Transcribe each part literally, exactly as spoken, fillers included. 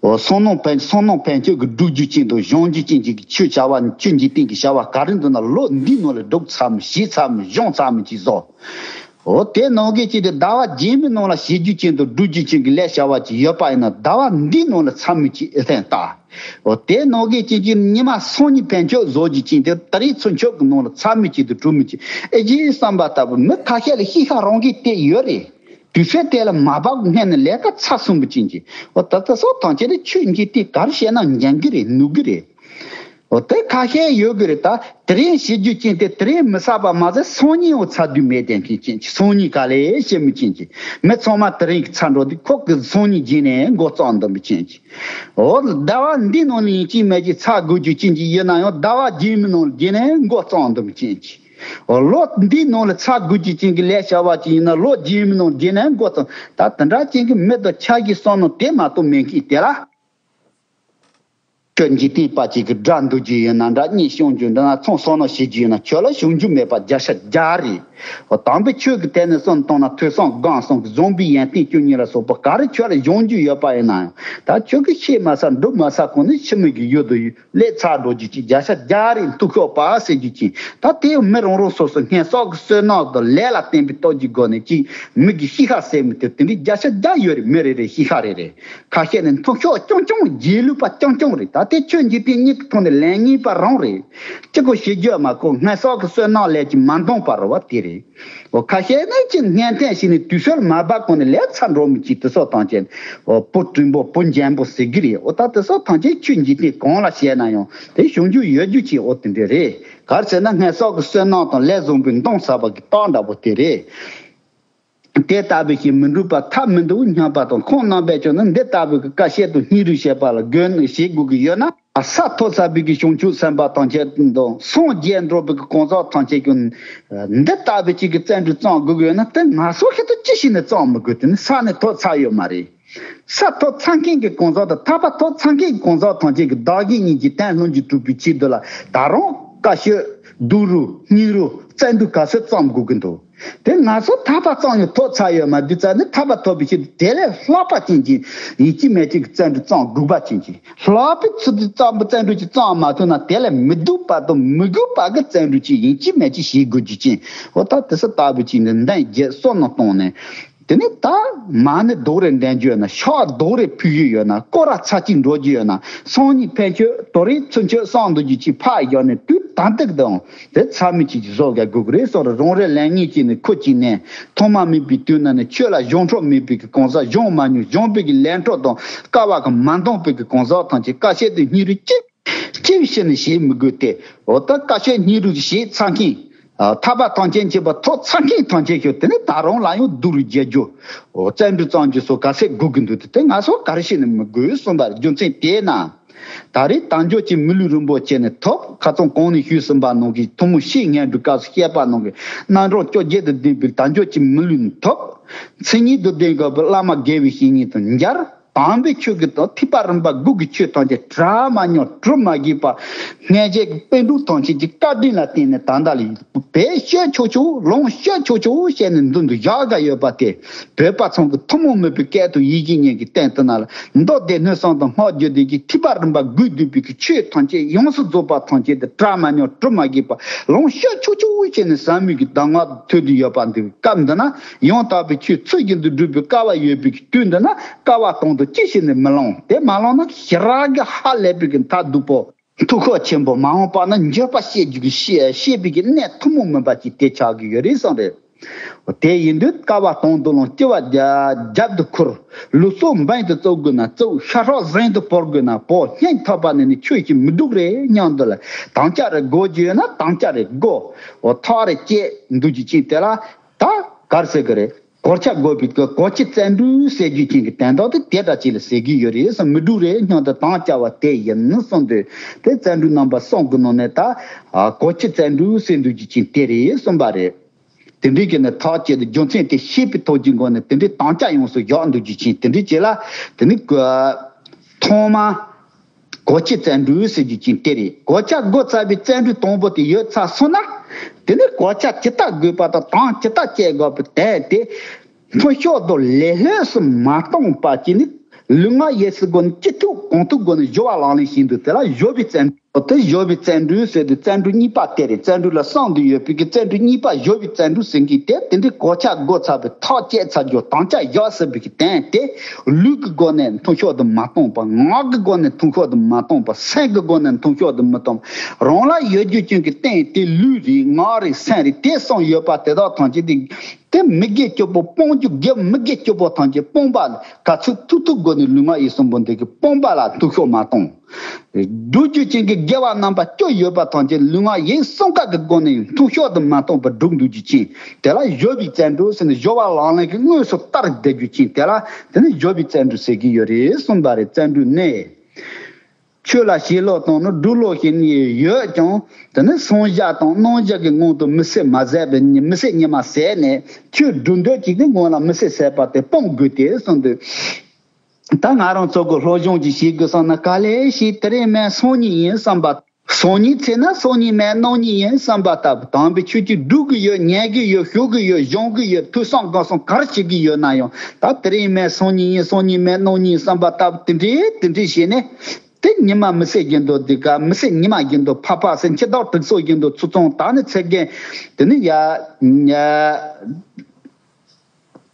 འོ་བསམ་མནོ་ཕན་བསམ་མནོ་ཕན་ཆོད་ཀྱི་སྒྲུབ་རྒྱུ་ཅན་དང་སྦྱོང་རྒྱུ་ཅན་གྱི་ཆོས་བྱ་བ་ཆོས་འཇིག་རྟེན་གྱི་བྱ་བ་ག་རེ་འདུག་ན་ལོ་འདིའི་ནང་ལ་སྒྲུབ་ཚར་མི་ཤེས་ཚར་མི་སྦྱོང་ཚར་མི་ཅིག་བཟོ། འོ་དེ་ནང་གི་ཅིག་དེ་ཟླ་བ་རྗེས་མའི་ནང་ལ་བྱེད་རྒྱུ་ཅན་དང་སྒྲུབ་རྒྱུ་ཅན་གྱི་ལས་བྱ་བ་ཅིག་ཡོད་པ་ཡིན་ན་ཟླ་བ་འདིའི་ནང་ལ་ཚར་མི་ཅིག་ཨེ་ཐན་ལྟ། འོ་དེ་ནང་གི་ཅིག་ཅིག་ཉི་མ་སང་ཉིན་ཕན་ཆོད་བཟོ་རྒྱུ་ཅན་དེ་ད་རེས་ཚུན་ཆོད་ཀྱི་ནང་ལ་ཚར་མི་ཅིག་དང་གྲུབ་མི་ཅིག་ཨེ་ཅིག་བསམ་པ་ལྟ་བུ་མི་ཁ་ཤས་ལ་ཤེས་ཁ་རང་གིས་དེ་ཡོད་རེད། དུས་ཚོད་དེ་ལ་མ་བབ་སྔོན་ནས་ལས་ཀ་ཚར་སོང་བ་ཅན་གྱི། འོ་ད་ལྟ་སོགས་ཐམས་ཅད་དེ་ཆོས་འཇིག་རྟེན་ག་རེ་བཤད་ན་ཉན་གི་རེད་ནུས་གི་རེད། འོ་དེ་ཁ་ཤས་ཡོད་གི་རེད་ད། དེ་རིང་བྱེད་རྒྱུ་ཅན་དེ་དེ་རིང་མི་བསགས་པ་མ་ཟད་སང་ཉིན་འོ་ཚར་དུས་མེད་དེ་མཁན་ཅན་གྱི་སང་ཉིན་ག་ལས་བྱེད་མི་ཅན་གྱི། མི་ཚང་མ་དེ་རིང་གི་ཚར་འགྲོ་དུས་ཁོ་གི་སང་ཉིན་རྗེས་ནས་འགོ་བརྩམས་འདུག་མི་ཅན་གྱི། འོ་ཟླ་བ་འདི་ནང་ལ་ཡིན་གཅིག་མིན་གཅིག་ཚར་དགོས་རྒྱུ་ཅན་གྱི་ཡིན་ན་ཡང་ཟླ་བ་རྗེས་མའི་ནང་ལ་རྗེས་ནས་འགོ་བརྩམས་འདུག་མི་ཅན་གྱི། ལོ་འདིའི་ནང་ལ་ཚར་དགོས་རྒྱུ་ཅན་གྱི་ལས་བྱ་བ་ཅིག་ཡིན་ན་ལོ་རྗེས་མའི་ནང་རྗེས་ནས་འགོ་བརྩམས། ད་དེ་འདྲ་ཅན་གྱི་མི་དང་ཆ་གི་བསམ་མནོ་དེ་མ་གཏོགས་མེད་མཁན་དེ་ལ། ཁྱོད་འཇིག་རྟེན་པ་ཅིག་གི་དགྲ་འདུལ་རྒྱུ་ཡིན་ན་འདྲ་གཉེན་སྐྱོང་རྒྱུ་འདྲ་ན་ཚོང་བསམ་མནོ་བྱེད་རྒྱུ་ཡིན་ན་ཁྱོད་ལ་བྱུང་རྒྱུ་མེད་པ་བརྒྱ་ཆ་བརྒྱ་རེད། འོ་དམ་པའི་ཆོས་ཀྱི་ཐད་ནས་བསམ་བཏང་ན་ཐོས་བསམ་སྒོམ་གསུམ་གྱི་བཟང་པོའི་ཡོན་ཏན་བཅུ་གཉིས་ལ་སོགས་པ་ག་རེ་ཁྱོད་ལ་སྦྱོང་རྒྱུ་ཡོད་པ་ཡིན་ན་ཡང་ད་ཁྱོད་ཀྱིས་ཤེས་མ་ཚར་འགྲུབ་མ་ཚར་གོང་ནས་ཕྱི་མིག་གི་ཡུལ་དུ་ཡོད། ལས་ཚར་འགྲོ་རྒྱུ་ཅིག་བརྒྱ་ཆ་བརྒྱ་རེད། མཐུ་ཤོག་པ་ཟེར་རྒྱུ་ཅིག་ད་དེ་མི་རང་རང་སོ་སོ་སྔོན་བསགས་ཀྱི་བསོད་ནམས་དང་ལས་ལ་བརྟེན་པའི་སྟོབས་ཀྱི་སྒོ་ནས་ཅིག་མི་གི་ཤེས་ཁ་ཟེར་མི་དེ་དེ་འདྲའི་བརྒྱ་ཆ་བརྒྱ་ཡོད་རེད། མི་རེ་རེ་ཤེས་ཁ་རེ་རེ་ཁ་ཤས་ནི་མཐུ་ཤོག་རྐྱང་རྐྱང་རྗེས་ལུས་པ་རྐྱང་རྐྱང་རེད། ད་དེ་ཆོས་འཇིག་རྟེན་གཉིས་ཀྱི་ཐོག་ནས་ལས་ངན་པ་རང་རེད། གཅིག་གོ་ཤེས་རྒྱུ་མ་གོ་སྔོན་བསགས་ཀྱི་བསོད་ནམས་ལས་ཀྱི་མ་འདང་པ་རེད་བ་དེ་རེད། འོ་ཁ་ཤས་ནི་ཅི་སྔོན་ཐོན་ཞིག་ནི་དུས་ཚོད་མ་བབ་གོང་ནས་ལས་ཚར་འགྲོ་མི་ཅིག་དེ་སོགས་ཐམས་ཅད་འོ་བུ་བྲིན་པོ་བུ་འཇམ་པོ་ཟེར་གི་རེད། འོ་ད་དེ་སོགས་ཐམས་ཅད་ཆོས་འཇིག་རྟེན་གང་ལ་བཤད་ན་ཡང་དེ་བྱུང་རྒྱུ་ཡོད་རྒྱུ་ཅིག་འོ་དེ་འདྲ་རེད། ག་རེ་ཟེར་ན་སྔོན་བསགས་ཀྱི་བསོད་ནམས་དང་ལས་བཟང་པོའི་འདང་ཟ་བ་གི་རྟགས་འདྲ་པོ་དེ་རེད། དེ་ལྟ་བུ་ཞིག་མི་འགྲུབ་པ་ཐབས་མི་འདུག་སྙམ་པ་དང་ཁོང་རྣམ་པས་ཀྱང་ནི་འདི་ལྟ་བུའི་དཀའ་སྤྱད་དང་སྙིང་རུས་བྱེད་པ་ལ་དགོས་ནི་བྱེད་དགོས་ཀྱི་ཡོད་ན། ས་ཐོབ་ཚར་བའི་གི་བྱང་ཆུབ་སེམས་དཔའ་ཐམས་ཅད་དང་སངས་རྒྱས་འགྲོ་བའི་གི་གང་ཟག་ཐམས་ཅད་ཀྱང་འདི་ལྟ་བུའི་ཅིག་གི་བརྩོན་འགྲུས་བརྩམས་དགོས་ཀྱི་ཡོད་ན་དེ་ང་ཚོ་ཤི་དུས་ཅི་ཞིག་ནས་བརྩམས་མི་དགོས། དེ་ནི་ས་ནས་ཐོབ་ཚར་ཡོད་མ་རེད། ས་ཐོབ་ཚར་མཁན་གྱི་གང་ཟག་དང་ཐར་པ་ཐོབ་ཚར་མཁན་གྱི་གང་ཟག་ཐམས་ཅད་ཀྱི་བདག་གི་གཉིས་ཀྱི་དོན་ལྷུན་གྱིས་གྲུབ་པའི་ཆེད་དུ་ལ་ད་རུང་དཀའ་སྤྱད་སྡུག་རུས་སྙིང་རུས་བརྩོན་འགྲུས་ག་ཚོད་བརྩམས་དགོས་ཀྱི་འདུག་དེ་ང་ཚོ་ཐར་པ་བརྩམས་ཡང་ཐོབ་ཚར་ཡོད་མ་རེད། དུས་ཙམ་ནི་ཐར་པ་ཐོབ་པའི་ཆེད་དུ་དེ་ལས་ལྷག་པ་ཅན་གྱི་ཡིན་གཅིག་མིན་གཅིག་གི་བརྩོན་འགྲུས་བརྩམས་དགོས་པ་ཅན་གྱི་ལྷག་པའི་ཚུལ་དུ་བརྩམས་པའི་བརྩོན་འགྲུས་ཀྱི་བརྩམས་མ་ཐུབ་ན་དེ་ལས་མི་སྡུག་པ་དང་མི་དགོས་པ་གི་བརྩོན་འགྲུས་ཀྱི་ཡིན་གཅིག་མིན་གཅིག་བྱེད་དགོས་རྒྱུ་ཅན། འོ་ད་དེ་ས་ལྟ་བུ་ཅིག་ནི་འདན་རྒྱས་བསམ་མནོ་བཏང་ནས། དེ་ནས་ད་མ་ཎི་རྡོག་རེ་འདོན་རྒྱུ་ཡོད་ན་ཕྱག་རྡོག་རེ་ཕུལ་རྒྱུ་ཡོད་ན་སྐོར་ར་ཚར་གཅིག་འགྲོ་རྒྱུ་ཡོད་ན་སང་ཉིན་ཕན་ཆོད་དོ་རེ་ཚུན་ཆོད་བསམ་འདུག་རྒྱུ་ཅིག་ཕར་བཞག་ནས་དུས་ད་འདུག་དང་དེ་ཚར་མི་ཅིག་བཟོ་དགོས་དགོས་ཀྱི་རེད་བསམ་རེད། རང་རེ་ལས་ངན་ཅིག་ནས་ཁུ་ཅིག་ནས་ཐོག་མ་མེད་པའི་དུས་ན་ནས་ཆོས་ལ་སྦྱངས་འཕྲོ་མེད་པའི་གི་གང་ཟག་སྦྱངས་མ་མྱོང་སྦྱངས་པའི་གི་ལས་འཕྲོ་དང་དཀའ་བ་གི་མ་འདང་པའི་གི་གང་ཟག་ཐམས་ཅད་དཀའ་སྤྱད་དུ་སྙིང་རུས་གཅིག་ཅིའི་ཕྱིར་ནི་ཞེས་མི་དགོས་ཏེ། འོ་ད་དཀའ་སྤྱད་སྙིང་རུས་ཞེས་ཚང་མཁན། ཐར་པ་ཐམས་ཅད་མཁྱེན་པ་ཐོབ་ཚང་མཁན་ཐམས་ཅད་ཤོད་དེ་ནི་ད་རུང་ལ་ཡང་སྡུག་རུས་རྒྱག་རྒྱུ། འོ་བརྩོན་འགྲུས་བརྩམས་རྒྱུ་སོགས་ག་ཚད་དགོས་ཀྱི་འདུག་སྟེ་དེ་ང་ཚོ་ག་རེ་བྱས་ནས་མི་དགོས་གསུངས་པ་རེད། རྒྱུ་མཚན་དེས་ན། ད་རེས་དལ་འབྱོར་གྱི་མི་ལུས་རིན་པོ་ཆེ་ནི་ཐོབ། ཁ་སང་གོང་ནས་ཞུས་ཟིན་པ་ནང་གི་ཐུན་མོང་ཕྱིའི་ངན་འགྲོའི་སྐབས་སུ་བཤད་པ་ནང་གི་རྣམ་གྲངས་བཅོ་བརྒྱད་དང་ལྡན་པའི་དལ་འབྱོར་གྱི་མི་ལུས་ནི་ཐོབ། མཚན་ཉིད་དང་ལྡན་དགོས་པའི་བླ་མ་དགེ་བའི་བཤེས་གཉེན་དང་མཇལ། དམ་པའི་ཆོས་ཀྱི་དང་ཐེག་པ་རིམ་པ་དགུ་གི་ཆོས་ཐམས་ཅད་གྲ་མ་ཉམས་གྲུབ་མ་བགྱིས་པ། སྔོན་ཆད་ཀྱི་པཎ་གྲུབ་ཐམས་ཅད་ཀྱི་བཀའ་དྲིན་ལ་བརྟེན་ནས་ད་ལྟ་ལ་བས་ཤོད་ཆོག་ཆོག་ལོངས་སྤྱོད་ཆོག་ཆོག་བཤད་ནས་མདུན་དུ་བཞག་ག་ཡོད་པ་དེ། བོད་པ་ཚང་གི་ཐུན་མོང་མོས་པའི་སྐད་དང་ཡིད་ཀྱི་ཉན་གྱི་སྟེང་དུ་ན་ལ་མདོ་སྡེ་སྣོད་གསུམ་དང་སྔགས་རྒྱུད་སྡེ་གྱི་ཐེག་པ་རིམ་པ་དགུས་བསྡུས་པའི་གི་ཆོས་ཐམས་ཅད་ཡོངས་སུ་རྫོགས་པ་ཐམས་ཅད་དེ་གྲ་མ་ཉམས་གྲུབ་མ་བགྱིས་པ་ལོངས་སྤྱོད་ཆོག་ཆོག་བཤད་ནས་ཟབ་མོའི་གི་གདམས་ངག་ཐོས་དུས་ཡོད་པ་འདི་སྐབས་འདི་ན་ཡང་དག་པའི་ཆོས་ཚུལ་བཞིན་དུ་སྒྲུབ་པའི་སྐལ་བ་ཡོད་པའི་གི་དུས་འདི་ན། སྐལ་བ་དང་དུ་ཅི་ཞིག་ནས་མི་ལང་དེ་མ་ལང་ན་ཞི་རག་གི་ཧ་ལས་པའི་གི་མཐའ་སྡུག་པོ། ཐུགས་ཁོག་ཆེན་པོ་མ་འོངས་པ་ན་འགྱོད་པ་བཤད་རྒྱུ་གི་བཤད་བཤད་པའི་གི་གནད་ཐུན་མོང་མིན་པ་ཅིག་དེ་ཆགས་ཀྱི་ཡོད་རེད་བསམ་རེད། དེ་ཡིན་དུས་སྐལ་བ་དང་དུ་ལང་སྐྱེ་བ་རྒྱ་རྒྱབ་ཏུ་ཁུར། ལུས་སྲོག་འབེན་དུ་བཙུགས་དགོས་ན་བཙུགས། ཤ་ཁྲག་གཟན་དུ་བོར་དགོས་ན་བོར། སྙིང་ཐག་པ་ནས་ནི་ཆོས་ཤིག་མི་སྒྲུབ་རེད་སྙམ་དུ་ལ་དམ་བཅའ་རེ་དགོས་རྒྱུ་ཡོད་ན་དམ་བཅའ་རེ་དགོས། འོ་ཐག་རེ་བཅད་འདུག་རྒྱུ་ཅིག་དེ་ལ། ད་གར་ཟེར་གི་རེད། གོ་ཆ་བགོ་བའི་གོ་ཆ་བཙན་འགྲུལ་ཟེར་རྒྱུ་ཅན་གྱི་དོན་དག་དེ་དེ་འདྲ་ཅིག་ལ་ཟེར་གྱི་ཡོད་རེད་བསམ། མི་འགྲུབ་རེད་སྙམ་དུ་དམ་བཅའ་བ་དེ་ཡིན་གསུངས་དུས་དེ་བཙན་འགྲུལ་རྣམ་པ་གསུམ་གྱི་ནང་ནས་ད་གོ་ཆ་བཙན་འགྲུལ་ཟེར་འདུག་རྒྱུ་ཅན་དེ་རེད་གསུངས་པ་རེད། དེ་འདྲའི་གི་ནི་ཐག་བཅད་དེ་རྒྱུ་མཚན་དེ་ཤེས་པའི་ཐོག་གི་སྒོ་ནས་དེ་འདྲའི་དམ་བཅའ་ཡོངས་སུ་བཞག་འདུག་རྒྱུ་ཅན་དེ་འདྲའི་ཅིག་ལ་དེ་ནི་ཐོག་མ། གོ་ཆ་བཙན་འགྲུལ་ཟེར་རྒྱུ་ཅན་དེ་རེད། གོ་ཆ་བགོ་ཚར་བའི་བཙན་འགྲུལ་དང་པོ་དེ་ཡོལ་ཚར་སོང་ན། དེ་ནས་གོ་ཆ་ཇི་ལྟར་བགོས་པ་དང་དམ་ཇི་ལྟར་བཅས་དགོས་པའི་དོན་དེ། མཐུན་ཕྱོགས་དང་ལེགས་ལྷོད་སུ་མ་གཏོང་བ་ཅིག་ནི། ལུས་ངག་ཡིད་གསུམ་སྒོ་ནས་ཅི་ཐུབ་གང་ཐུབ་སྒོ་ནས་སྦྱོར་བ་ལག་ལེན་བྱས་འདུག་དེ་ལ་སྦྱོར་བའི་བརྩོན་འགྲུས། དེ་སྦྱོར་བའི་བརྩོན་འགྲུས་ཟེར་དུས་བརྩོན་འགྲུས་གཉིས་པ་དེ་རེད། བརྩོན་འགྲུས་ལ་གསུམ་དུ་ཡོད་པའི་གི་བརྩོན་འགྲུས་གཉིས་པ་སྦྱོར་བའི་བརྩོན་འགྲུས་ཟེར་གྱི་དེ་དེ་འདྲའི་གོ་ཆ་བགོ་ཚར་བའི་ཐག་བཅད་ཚར་རྒྱུ་དམ་བཅའ་བཞག་ཟིན་པའི་གི་དོན་དེ་ལུས་ཀྱི་སྒོ་ནས་མཐོང་ཆོག་ཏུ་མ་གཏོང་བར། ངག་གི་སྒོ་ནས་མཐོང་ཆོག་ཏུ་མ་གཏོང་བར། སེམས་ཀྱི་སྒོ་ནས་མཐོང་ཆོག་ཏུ་མི་གཏོང་། རང་ལ་ཡོད་རྒྱུ་ཅན་གྱི་རྟེན་དེ་ལུས་རེད། ངག་རེད། སེམས་རེད། དེ་གསུམ་ཡོད་པ་དེ་དག་ཐམས་ཅད་དེ། དེ་མི་དགེ་བཅུ་པོ་སྤོང་རྒྱུ་དགེ། མི་དགེ་བཅུ་པོ་ཐམས་ཅད་སྤོང་བ་ག་ཚོད་ཐུབ་ཐུབ་སྒོ་ནས་ལུས་ངག་ཡིད་གསུམ་པོ་འདི་གི་སྤོང་བ་ལ་མཐོང་ཆོག་མ་གཏོང་། སྒྲུབ་རྒྱུ་ཅན་གྱི་དགེ་བ་རྣམ་པ་བཅུ་ཡོད་པ་ཐམས་ཅད་ལུས་ངག་ཡིད་གསུམ་ཀ་གི་སྒོ་ནས་མཐོང་ཆོག་ཏུ་མ་གཏོང་བར་སྒྲུབ་འདུག་རྒྱུ་ཅན། དེ་ལ་སྦྱོར་བའི་བརྩོན་འགྲུས་ཟེར་ནས་སྦྱོར་བ་ལག་ལེན་གྱི་དངོས་སུ་བསྟར་བསྡད་རྒྱུ་ཅན། དེ་ལ་དེ་ནི་སྦྱོར་བའི་བརྩོན་འགྲུས་ཟེར་གྱི་ཡོད་རེད་གསུངས་པ་རེད། བརྩོན་འགྲུས་ནི། ཆོས་ལ་བྱིས་བློ་བཏང་ནས་སྒྲུབ་བློ་ཞིག་ནི་ཡོད་ཀྱང་། དེ་ནི་སངས་རྒྱས་དང་རྣམ་གཞག་གི་ངང་དུ་མི་ཚེ་མ་ཟད་པའི་མི་ཚེ་ཉི་མ་ཟད་ནས་ཆོས་སྒྲུབ་འདོད་ཅིག་གི་ངང་ལ་མི་ཚེ་ཟད་པ་དེ་སྤང་དགོས་ཏེ་གསུངས་འདུག་ད་ང་རང་ཚོ་གི་སློབ་སྦྱོང་ཅིག་བྱེད་དགོས་བསམ་ན། ག་ལེ་ཞིག་དེ་རིང་མིན་སང་ཉིན་ཡིན་བསམ་པ། སང་ཉིན་ཚེ་ན་སང་ཉིན་མིན་གནངས་ཉིན་ཡིན་བསམ་པ་ལྟ་བུ། དམ་པའི་ཆོས་ཅིག་སྒྲུབ་གི་ཡོད། ཉན་གི་ཡོད། ཞུ་གི་ཡོད། སྦྱོང་གི་ཡོད། ཐོས་བསམ་སྒོམ་གསུམ་ག་རེ་བྱེད་ཀྱི་ཡོད་ན་ཡང་། ད་དེ་རིང་མིན་སང་ཉིན་ཡིན། སང་ཉིན་མིན་གནངས་ཉིན་ཡིན་བསམ་པ་ལྟ་བུ་དེ་འདྲའི་དེ་འདྲའི་བྱས་ནས། དེ་ཉི་མ་མི་ཚེ་བཞིན་དུ་འདི་ག་མི་ཚེ་ཉི་མ་བཞིན་དུ་ཕ་ཕ་ཟེར། འཆི་བདག་དྲུག་སོགས་བཞིན་དུ་ཚུར་ཚོང་། ད་ནི་ཚེ་རྒན་དེ་ནི་ཡ་ཉ་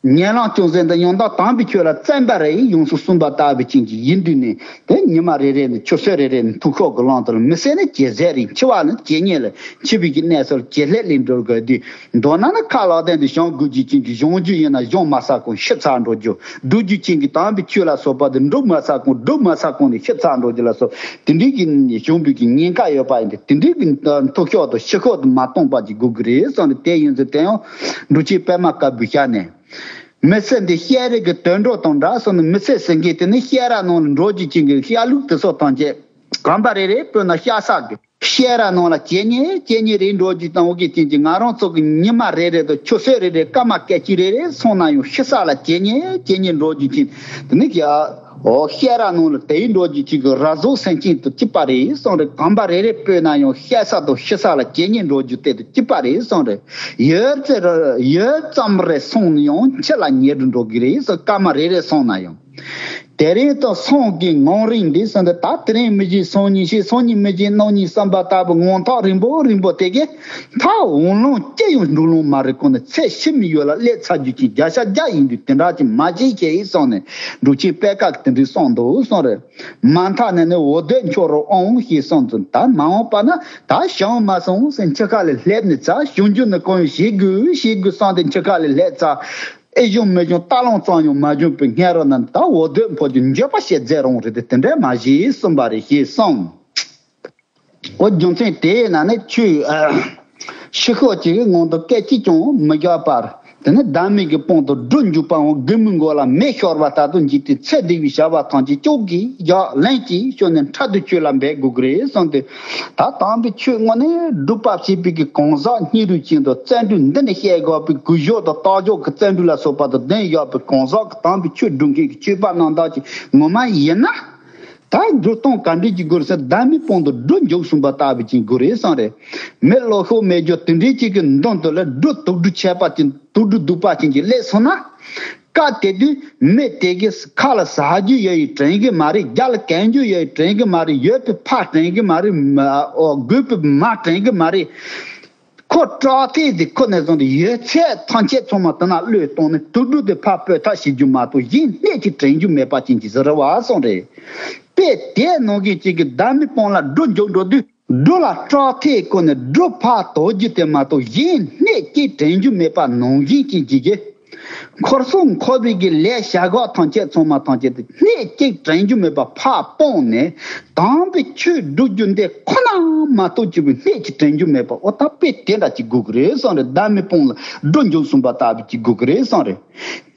ཉན་རང་ཅུང་ཟད་འདི་ཡང་དག་དམ་པའི་ཆོས་ལ་བརྩོན་པ་རེད། ཡོངས་སུ་སུན་པ་ལྟ་བུ་ཅན་གྱི་ཡིན་དུས་ནི། དེ་ཉི་མ་རེ་རེ་ནི་ཆུ་ཚོད་རེ་རེ་ནི་ཐུགས་ཤོག་གི་ལང་དུ་ལ། མི་ཚེ་ནི་ཇེ་ཟད་རེད། འཆི་བ་ནི་ཇེ་ཉེ་ལ། འཆི་བའི་གི་གནས་སུ་ཇེ་ལྷོད་ལ་འགྲོ་དགོས་དུས། མདོར་ན་ནི་ཁ་ལག་སྟེང་དུ་བཞེངས་དགོས་རྒྱུ་ཅན་གྱི་བཞེངས་རྒྱུ་ཡིན་ན་བཞེངས་མ་ཚར་གོང་ཤི་ཚར་འགྲོ་རྒྱུ། སྒྲུབ་རྒྱུ་ཅན་གྱི་དམ་པའི་ཆོས་ལ་སོགས་པ་དེ་སྒྲུབ་མ་ཚར་གོང་སྒྲུབ་མ་ཚར་གོང་ནས་ཤི་ཚར་འགྲོ་རྒྱུ་ལ་སོགས། དེ་འདྲའི་གི་བྱུང་བའི་གི་ཉེན་ཁ་ཡོད་པ་ཡིན་ཏེ། དེ་འདྲའི་གི་ཐུགས་ཤོག་དང་ཤི་ཤོག་དང་མ་གཏོང་པ་ཅིག་དགོས་ཀྱི་རེད་གསུངས་ཏེ། དེ་ཡིན་ཚེ་དེ་ཡང་འབྲུག་ཆེན་པད་མ་དཀར་པོའི་ཞལ་ནས། མི་ཚེ་འདི་ཤེས་རིག་གི་དུད་འགྲོ་དང་འདྲ་གསུངས་ནས། མི་ཚེ་ཟེར་མཁན་དེ་ནི་ཤེས་རབ་ནང་ལ་འགྲོ་རྒྱུ་ཅན་གྱི་ཤ་ལུག་དེ་ཚོ་ཐམས་ཅད་གོམ་པ་རེ་རེ་སྤོས་ན་ཤ་ཟ་གི། ཤེས་རབ་ནང་ལ་ཇེ་ཉེ་ཇེ་ཉེ་རེ་འགྲོ་རྒྱུ་དང་འོ་གི་རྐྱེན་གྱིས། ང་རང་ཚོ་གི་ཉི་མ་རེ་རེ་དང་ཆུ་ཚོད་རེ་རེ་སྐར་མ་སྐད་ཅིག་རེ་རེ་སོང་ན་ཡང་ཤི་ས་ལ་ཇེ་ཉེ་ཇེ་ཉེ་འགྲོ་རྒྱུ་ཅན། དེ་ནི་ཀྱ་འོ་ཤེས་རབ་ནང་ལ་དེའི་འགྲོ་རྒྱུ་ཅན་གྱི་རབ་གཟུགས་སེམས་ཅན་དང་གཅིག་པ་རེད་གསུངས་རེད། གོམ་པ་རེ་རེ་སྤོས་ན་ཡང་ཤི་ས་དང་ཤི་ས་ལ་ཇེ་ཉེ་འགྲོ་རྒྱུ་དེ་དང་གཅིག་པ་རེད་གསུངས་རེད། ཡུད་ཙམ་རེ་ཡུད་ཙམ་རེ་སོང་ན་ཡང་འཆི་ལ་ཉེ་རུ་འགྲོ་གི་རེད་གསུངས། སྐར་མ་རེ་རེ་སོང་ན་ཡང་། དེ་རིང་དང་སང་གི་ངང་རིང་འདི་ཟེར་འདི། ད་དེ་རིང་མི་བཞིན་སང་ཉིན་ཤི། སང་ཉིན་མི་བཞིན་གནངས་ཉིན་བསམ་པ་ལྟ་བུ་ངང་ཐག་རིང་པོ་རིང་པོ་དེ་གས། ད་འོང་ལོང་ཅི་ཡང་འགྲོ་ལོང་མ་རེད་གོ་ནས། ཚེ་ཕྱི་མའི་ཡུལ་ལ་སླེབས་ཚར་རྒྱུ་ཅན་བརྒྱ་ཆ་བརྒྱ་ཡིན་དུས། དེ་འདྲ་ཅིག་མ་བྱེད་ཅེས་གསུངས་ནས། འབྲུག་ཆེན་པད་དཀར་གྱིས་དེ་འདྲའི་གསུངས་འདུག་གསུངས་རེད། མ་མཐའ་ནས་ནི་འོ་དོད་འཁྱོག་རོགས་ཨང་ཞེས་གསུངས་ཚུལ། ད་མ་འོངས་པ་ན་ད་བྱུང་མ་སོང་ཟེར། འཆི་ཁ་ལས་སླེབས་ནས་ཚར། བྱུང་རྒྱུ་ནི་གང་ཡང་བྱེད་དགོས་བྱེད་དགོས་བསམ་སྟེ་འཆི་ཁ་ལས་སླེབས་ཚར། ཨེ་བྱུང་མི་བྱུང་ལྟ་ལོང་ཙམ་ཡང་མ་བྱུང་བའི་སྔ་རོལ་ན། ད་འོ་དོད་འཕོ་རྒྱུ་འགྱོད་པ་བྱེད་མཛད་རུང་རེད་དེ། དེ་འདྲ་མ་བྱེད་གསུངས་པ་རེད་ཞེས་གསུངས། འོ་རྒྱུ་མཚན་དེའི་ནང་ནས་ཆོས་ཨ་ཤི་ཤོག་ཅིག་གི་ངང་དུ་སྐད་ཅིག་ཀྱང་མི་རྒྱག་པར། དེ་ནི་བདག་མེད་ཀྱི་དཔུང་དུ་སྒྲུབ་འཇུག་པའམ། སྒོ་མོའི་མགོ་ལ་མེ་ཤོར་བ་ལྟར་དུ་འཇུག་སྟེ། ཚེ་འདས་པའི་བྱ་བ་ཐམས་ཅད་ཅོག་གིས་བཞག་ལན་གཅིག་ཤོར་ནས་འཕྲལ་དུ་ཆོས་ལ་འབད་དགོས་ཀྱི་རེད་གསུངས་ཏེ། ད་དམ་པའི་ཆོས་དངོས་གནས་སྒྲུབ་པ་བྱེད་པའི་གི་གང་ཟག་སྙིང་རུས་ཅན་དུ་བརྩོན་འགྲུས་འདི་ནས་བཤད་དགོས་པའི་གུ་ཞོག་དང་རྟགས་འཇོག་གི་བརྩོན་འགྲུས་ལ་སོགས་པ་དང་ལྡན་ཡོད་པའི་གང་ཟག་གི་དམ་པའི་ཆོས་སྒྲུབ་མཁན་གྱི་ཆོས་པ་རྣམ་དག་ཅིག་ངོ་མ་ཡིན་ན། ད་སྒྲུབ་སྟངས་ག་འདྲ་ཅིག་དགོས་རེད་ཟེར། བདག་མེད་དཔུང་དུ་སྒྲུབ་འཇུག་གསུངས་པ་ལྟ་བུ་ཅིག་དགོས་རེད་བསམ་རེད། མི་བློ་ཤོག་མེད་རྒྱུ་དེ་འདྲའི་ཅིག་གི་མདུན་དུ་ལ་སྒྲུབ་དུག་སྒྲུབ་ཆད་པ་ཅིག་དུག་སྒྲུབ་དུག་པ་ཅན་གྱི་སླེབས་སོང་ན། སྐབས་དེ་དུས་མི་དེ་གི་ཁ་ལ་ཟ་རྒྱུ་ཡོད་ཡི་དྲན་གི་མ་རེད། རྒྱབ་ལ་གན་རྒྱུ་ཡོད་ཡི་དྲན་གི་མ་རེད། ཡོད་པའི་ཕ་དྲན་གི་མ་རེད། མ་ཨོ་རྒུད་པའི་མ་དྲན་གི་མ་རེད། ཁོ་དྲག་ཐེངས་དེ་ཁོ་ནས་བཟུང་སྟེ་ཡོད་ཚད་ཐམས་ཅད་ཚང་མ་དེ་ན་བློས་གཏོང་ནས་དུག་སྦྲུལ་དེ་ཕར་སྤོས་ཐབས་བྱེད་རྒྱུ་མ་གཏོགས་གཞན་སྣེ་གཅིག་དྲན་རྒྱུ་མེད་པ་ཅན་གྱི་ཟེར་བ་སོང་རེད། དཔེ་དེ་ནང་གི་གཅིག་གི་བདག་མེད་དཔུང་ལ་སྒྲུབ་འཇུག་འགྲོ་དུས་སྦྲུལ་ལ་དྲག་ཐེངས་ཁོ་ནས་སྦྲུལ་ཕར་དོར་རྒྱུ་དེ་མ་གཏོགས་གཞན་སྣེ་གཅིག་དྲན་རྒྱུ་མེད་པ་ནང་བཞིན་ཅན་གྱི་གི་འཁོར་གསུམ་འཁོར་བའི་གི་ལས་བྱ་གག་ཐམས་ཅད་ཚང་མ་ཐམས་ཅད་དེ་སྣེ་གཅིག་དྲན་རྒྱུ་མེད་པ་ཕར་སྤངས་ནས། དམ་པའི་ཆོས་སྒྲུབ་རྒྱུ་འདི་ཁོ་ན་མ་གཏོགས་ཅིག་པའི་སྣེ་གཅིག་དྲན་རྒྱུ་མེད་པ། འོ་ད་དཔེ་དེ་འདྲ་ཅིག་དགོས་ཀྱི་རེད་བསམ་རེད། བདག་མེད་དཔུང་ལ་སྒྲུབ་འཇུག་གསུངས་པ་ལྟ་བུ་ཅིག་དགོས་ཀྱི་རེད་བསམ་རེད།